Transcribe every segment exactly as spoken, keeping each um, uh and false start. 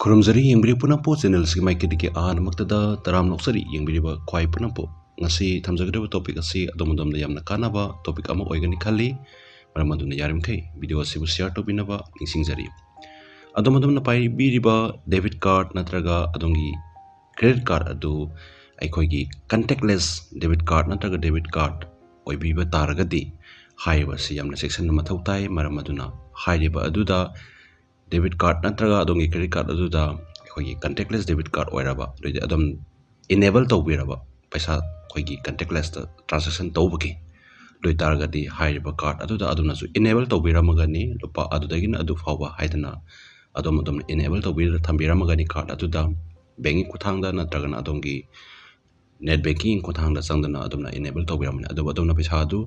ꯈꯨꯔꯨꯝꯖꯔꯤ ꯌꯦꯡꯕꯤꯔꯤꯕ ꯄꯨꯝꯅꯃꯛꯄꯨ꯫ Channel ꯑꯁꯤꯒꯤ ꯃꯥꯏꯀꯩꯗꯒꯤ ꯑꯍꯥꯟꯕꯃꯛꯇꯗ ꯇꯔꯥꯝꯅ ꯑꯣꯛꯆꯔꯤ ꯌꯦꯡꯕꯤꯔꯤꯕ ꯈ꯭ꯋꯥꯏ ꯄꯨꯝꯅꯃꯛꯄꯨ꯫ ꯉꯁꯤ ꯊꯝꯖꯒꯗꯧꯔꯤꯕ topic ꯑꯁꯤ ꯑꯗꯣꯝ ꯑꯗꯣꯝꯗ ꯌꯥꯝꯅ ꯀꯥꯟꯅꯕ topic ꯑꯃ ꯑꯣꯏꯒꯅꯤ ꯈꯜꯂꯤ꯫ ꯃꯔꯝ ꯑꯗꯨꯅ ꯌꯥꯔꯤꯃꯈꯩ video ꯑꯁꯤꯕꯨ share ꯇꯧꯕꯤꯅꯕ ꯅꯤꯡꯁꯤꯡꯖꯔꯤ꯫ ꯑꯗꯣꯝ ꯑꯗꯣꯝꯅ ꯄꯥꯏꯕꯤꯔꯤꯕ debit card ꯅꯠꯇ꯭ꯔꯒ ꯑꯗꯣꯝꯒꯤ credit card ꯑꯗꯨ ꯑꯩꯈꯣꯏꯒꯤ contactless debit card ꯅꯠꯇ꯭ꯔꯒ debit card ꯑꯣꯏꯕꯤꯕ ꯇꯥꯔꯒꯗꯤ ꯍꯥꯏꯔꯤꯕ ꯑꯁꯤ ꯌꯥꯝꯅ ꯆꯦꯛꯁꯤꯟꯕ ꯃꯊꯧ ꯇꯥꯏ꯫ ꯃꯔꯝ ꯑꯗꯨꯅ ꯍꯥꯏꯔꯤꯕ ꯑꯗꯨꯗ debit card ꯅꯠꯇ꯭ꯔꯒ ꯑꯗꯣꯝꯒꯤ credit card ꯑꯗꯨꯗ ꯑꯩꯈꯣꯏꯒꯤ contactless debit card ꯑꯣꯏꯔꯕ, ꯑꯗꯨꯗꯤ ꯑꯗꯨꯝ enable ꯇꯧꯕꯤꯔꯕ ꯄꯩꯁꯥ ꯑꯩꯈꯣꯏꯒꯤ contactlessꯇ transaction ꯇꯧꯕꯒꯤ, ꯑꯗꯨ ꯑꯣꯏꯇꯥꯔꯒꯗꯤ ꯍꯥꯏꯔꯤꯕ card ꯑꯗꯨꯗ ꯑꯗꯣꯝꯅꯁꯨ enable ꯇꯧꯕꯤꯔꯝꯃꯒꯅꯤ꯫ ꯂꯨꯄꯥ ꯑꯗꯨꯗꯒꯤꯅ ꯑꯗꯨ ꯐꯥꯎꯕ ꯍꯥꯏꯗꯅ ꯑꯗꯣꯝ ꯑꯗꯣꯝꯅ enable ꯇꯧꯕꯤꯔ ꯊꯝꯕꯤꯔꯝꯃꯒꯅꯤ card ꯑꯗꯨꯗ꯫ Bankꯒꯤ ꯈꯨꯠꯊꯥꯡꯗ ꯅꯠꯇ꯭ꯔꯒꯅ ꯑꯗꯣꯝꯒꯤ net banking ꯈꯨꯠꯊꯥꯡꯗ ꯆꯪꯗꯨꯅ ꯑꯗꯣꯝꯅ enable ꯇꯧꯕꯤꯔꯝꯃꯅꯤ꯫ ꯑꯗꯨꯕꯨ ꯑꯗꯣꯝꯅ ꯄꯩꯁꯥ ꯑꯗꯨ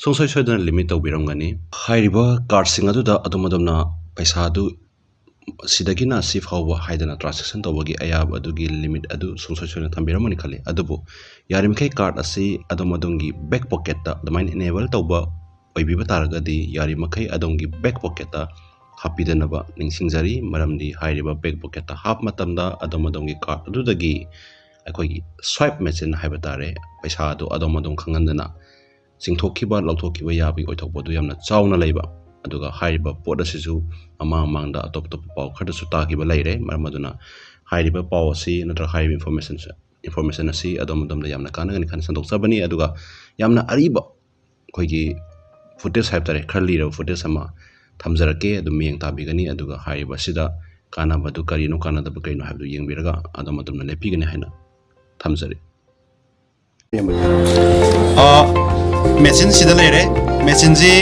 ꯁꯨꯡꯁꯣꯏ ꯁꯣꯏꯗꯅ limit ꯇꯧꯕꯤꯔꯝꯒꯅꯤ꯫ ꯍꯥꯏꯔꯤꯕ cardꯁꯤꯡ ꯑꯗꯨꯗ ꯑꯗꯣꯝ ꯑꯗꯣꯝꯅ ꯄꯩꯁꯥ ꯑꯗꯨ ꯁꯤꯗꯒꯤꯅ ꯁꯤ ꯐꯥꯎꯕ ꯍꯥꯏꯗꯅ transaction ꯇꯧꯕꯒꯤ ꯑꯌꯥꯕ ꯑꯗꯨꯒꯤ limit ꯑꯗꯨ ꯁꯨꯡꯁꯣꯏ ꯁꯣꯏꯗꯅ ꯊꯝꯕꯤꯔꯝꯃꯅꯤ ꯈꯜꯂꯤ꯫ ꯑꯗꯨꯕꯨ ꯌꯥꯔꯤꯃꯈꯩ card ꯑꯁꯤ ꯑꯗꯣꯝ ꯑꯗꯣꯝꯒꯤ back pocketꯇ ꯑꯗꯨꯃꯥꯏꯅ enable ꯇꯧꯕ ꯑꯣꯏꯕꯤꯕ ꯇꯥꯔꯒꯗꯤ ꯌꯥꯔꯤꯃꯈꯩ ꯑꯗꯣꯝꯒꯤ back pocketꯇ ꯍꯥꯞꯄꯤꯗꯅꯕ ꯅꯤꯡꯁꯤꯡꯖꯔꯤ꯫ ꯃꯔꯝꯗꯤ ꯍꯥꯏꯔꯤꯕ back pocketꯇ ꯍꯥꯞꯄ ꯃꯇꯝꯗ ꯑꯗꯣꯝ ꯑꯗꯣꯝꯒꯤ card ꯑꯗꯨꯗꯒꯤ ꯑꯩꯈꯣꯏꯒꯤ swipe machine ꯍꯥꯏꯕ ꯇꯥꯔꯦ, ꯄꯩꯁꯥ ꯑꯗꯨ ꯑꯗꯣꯝ ꯑꯗꯣꯝ ꯈꯪꯍꯟꯗꯅ ꯆꯤꯡꯊꯣꯛꯈꯤꯕ, ꯂꯧꯊꯣꯛꯈꯤꯕ ꯌꯥꯕꯒꯤ ꯑꯣꯏꯊꯣꯛꯄ ꯑꯗꯨ ꯌꯥꯝꯅ ꯆꯥꯎꯅ ꯂꯩꯕ꯫ ꯑꯗꯨꯒ ꯍꯥꯏꯔꯤꯕ ꯄꯣꯠ ꯑꯁꯤꯁꯨ ꯃꯃꯥꯡ ꯃꯃꯥꯡꯗ ꯑꯇꯣꯞ ꯑꯇꯣꯞꯄ ꯄꯥꯎ ꯈꯔꯗꯁꯨ ꯇꯥꯈꯤꯕ ꯂꯩꯔꯦ꯫ ꯃꯔꯝ ꯑꯗꯨꯅ ꯍꯥꯏꯔꯤꯕ ꯄꯥꯎ ꯑꯁꯤ ꯅꯠꯇ꯭ꯔꯒ ꯍꯥꯏꯔꯤꯕ information, information ꯑꯁꯤ ꯑꯗꯣꯝ ꯑꯗꯣꯝꯗ ꯌꯥꯝꯅ ꯀꯥꯟꯅꯒꯅꯤ ꯈꯟꯅ ꯁꯟꯗꯣꯛꯆꯕꯅꯤ꯫ ꯑꯗꯨꯒ ꯌꯥꯝꯅ ꯑꯔꯤꯕ ꯑꯩꯈꯣꯏꯒꯤ footage ꯍꯥꯏꯕ ꯇꯥꯔꯦ, ꯈꯔ ꯂꯤꯔꯕ footage ꯑꯃ ꯊꯝꯖꯔꯛꯀꯦ꯫ ꯑꯗꯨꯝ ꯃꯤꯠꯌꯦꯡ ꯇꯥꯕꯤꯒꯅꯤ꯫ ꯑꯗꯨꯒ ꯍꯥꯏꯔꯤꯕ ꯑꯁꯤꯗ ꯀꯥꯟꯅꯕꯗꯨ ꯀꯔꯤꯅꯣ, ꯀꯥꯟꯅꯗꯕ ꯀꯔꯤꯅꯣ ꯍꯥꯏꯕꯗꯨ ꯌꯦꯡꯕꯤꯔꯒ ꯑꯗꯣꯝ ꯑꯗꯣꯝꯅ ꯂꯦꯞꯄꯤꯒꯅꯤ ꯍꯥꯏꯅ ꯊꯝꯖꯔꯤ꯫ ꯑ, machineꯁꯤꯗ ꯂꯩꯔꯦ꯫ Machineꯁꯤ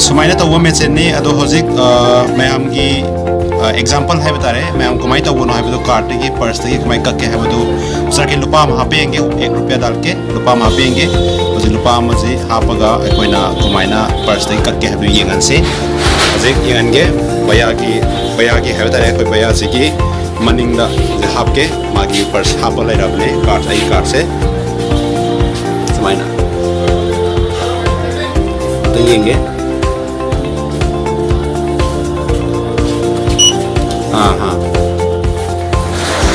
ꯁꯨꯃꯥꯏꯅ ꯇꯧꯕ machineꯅꯤ꯫ ꯑꯗꯣ ꯍꯧꯖꯤꯛ, ꯑ, ꯃꯌꯥꯝꯒꯤ, ꯑ, example ꯍꯥꯏꯕ ꯇꯥꯔꯦ, ꯃꯌꯥꯝ ꯀꯃꯥꯏꯅ ꯇꯧꯕꯅꯣ ꯍꯥꯏꯕꯗꯣ, cardꯇꯒꯤ, purseꯇꯒꯤ ꯀꯃꯥꯏꯅ ꯀꯛꯀꯦ ꯍꯥꯏꯕꯗꯨ ꯎꯆꯔꯀꯦ꯫ ꯂꯨꯄꯥ ꯑꯃ ꯍꯥꯞꯄ ꯌꯦꯡꯒꯦ, एक रुपया डाल के ꯂꯨꯄꯥ ꯑꯃ ꯍꯥꯞꯄ ꯌꯦꯡꯒꯦ꯫ ꯍꯧꯖꯤꯛ ꯂꯨꯄꯥ ꯑꯃꯁꯤ ꯍꯥꯞꯄꯒ ꯑꯩꯈꯣꯏꯅ ꯀꯃꯥꯏꯅ purseꯇꯒꯤ ꯀꯛꯀꯦ ꯍꯥꯏꯕꯗꯨ ꯌꯦꯡꯍꯟꯁꯤ꯫ ꯍꯧꯖꯤꯛ ꯌꯦꯡꯍꯟꯒꯦ꯫ ꯚꯩꯌꯥꯒꯤ, ꯚꯩꯌꯥꯒꯤ ꯍꯥꯏꯕ ꯇꯥꯔꯦ, ꯑꯩꯈꯣꯏ ꯚꯩꯌꯥꯁꯤꯒꯤ ꯃꯅꯤꯡꯗ ꯍꯧꯖꯤꯛ ꯍꯥꯞꯀꯦ꯫ ꯃꯥꯒꯤ purse ꯍꯥꯞꯄ ꯂꯩꯔꯕꯅꯦ, card, ꯑꯩꯒꯤ cardꯁꯦ꯫ ꯁꯨꯃꯥꯏꯅ ꯑꯝꯇꯪ ꯌꯦꯡꯒꯦ꯫ हाँ, हाँ।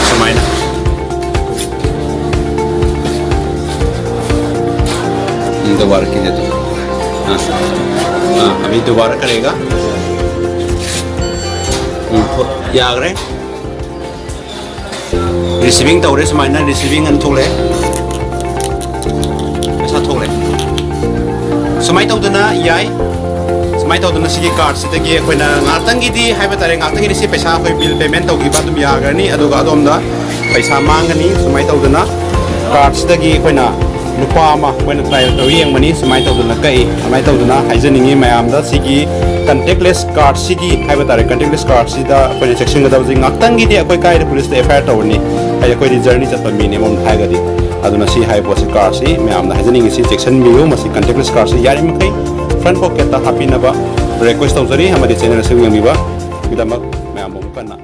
ꯁꯨꯃꯥꯏꯅ꯫ ꯎꯝ, दोबारा कीजिए तो। हाँ। हाँ, अभी दोबारा करेगा। ꯎꯝ, ꯌꯥꯈ꯭ꯔꯦ꯫ Receiving ꯇꯧꯔꯦ, ꯁꯨꯃꯥꯏꯅ receiving ꯑꯅ ꯊꯣꯛꯂꯛꯑꯦ꯫ ꯄꯩꯁꯥ ꯊꯣꯛꯂꯛꯑꯦ꯫ ꯁꯨꯃꯥꯏꯅ ꯇꯧꯗꯅ ꯌꯥꯏ꯫ ꯁꯨꯃꯥꯏꯅ ꯇꯧꯗꯅ ꯁꯤꯒꯤ cardꯁꯤꯗꯒꯤ ꯑꯩꯈꯣꯏꯅ ꯉꯥꯏꯍꯥꯛꯇꯪꯒꯤꯗꯤ ꯍꯥꯏꯕ ꯇꯥꯔꯦ, ꯉꯥꯏꯍꯥꯛꯇꯪꯒꯤꯗꯤ ꯁꯤ ꯄꯩꯁꯥ ꯑꯩꯈꯣꯏ bill payment ꯇꯧꯈꯤꯕ ꯑꯗꯨꯝ ꯌꯥꯈ꯭ꯔꯅꯤ꯫ ꯑꯗꯨꯒ ꯑꯗꯣꯝꯗ ꯄꯩꯁꯥ ꯃꯥꯡꯒꯅꯤ꯫ ꯁꯨꯃꯥꯏꯅ ꯇꯧꯗꯅ cardꯁꯤꯗꯒꯤ ꯑꯩꯈꯣꯏꯅ ꯂꯨꯄꯥ ꯑꯃ ꯑꯩꯈꯣꯏꯅ trial ꯇꯧ ꯌꯦꯡꯕꯅꯤ꯫ ꯁꯨꯃꯥꯏꯅ ꯇꯧꯗꯅ ꯀꯛꯏ꯫ ꯁꯨꯃꯥꯏꯅ ꯇꯧꯗꯅ ꯍꯥꯏꯖꯅꯤꯡꯉꯤ ꯃꯌꯥꯝꯗ, ꯁꯤꯒꯤ contactless cardꯁꯤꯒꯤ ꯍꯥꯏꯕ ꯇꯥꯔꯦ, contactless cardꯁꯤꯗ ꯑꯩꯈꯣꯏꯅ ꯆꯦꯛꯁꯤꯟꯒꯗꯕꯁꯤ ꯉꯥꯛꯇꯪꯒꯤꯗꯤ ꯑꯩꯈꯣꯏ ꯀꯥꯏꯗ policeꯇ F I R ꯇꯧꯔꯅꯤ? ꯍꯥꯏꯗꯤ ꯑꯩꯈꯣꯏꯗꯤ journey ꯆꯠꯄ ꯃꯤꯅꯦ, ꯑꯃꯔꯣꯝꯗ ꯍꯥꯏꯔꯒꯗꯤ꯫ ꯑꯗꯨꯅ ꯁꯤ ꯍꯥꯏꯕ ꯄꯣꯠꯁꯤ, cardꯁꯤ ꯃꯌꯥꯝꯗ ꯍꯥꯏꯖꯅꯤꯡꯉꯤꯁꯤ ꯆꯦꯛꯁꯤꯟꯕꯤꯌꯨ꯫ ꯃꯁꯤ contactless cardꯁꯤ ꯌꯥꯔꯤꯃꯈꯩ front pocketꯇ ꯍꯥꯞꯄꯤꯅꯕ request ꯇꯧꯖꯔꯤ꯫ ꯑꯃꯗꯤ channel ꯑꯁꯤ ꯌꯦꯡꯕꯤꯕꯒꯤꯗꯃꯛ ꯃꯌꯥꯝꯕꯨ ꯑꯃꯨꯛ ꯍꯟꯅ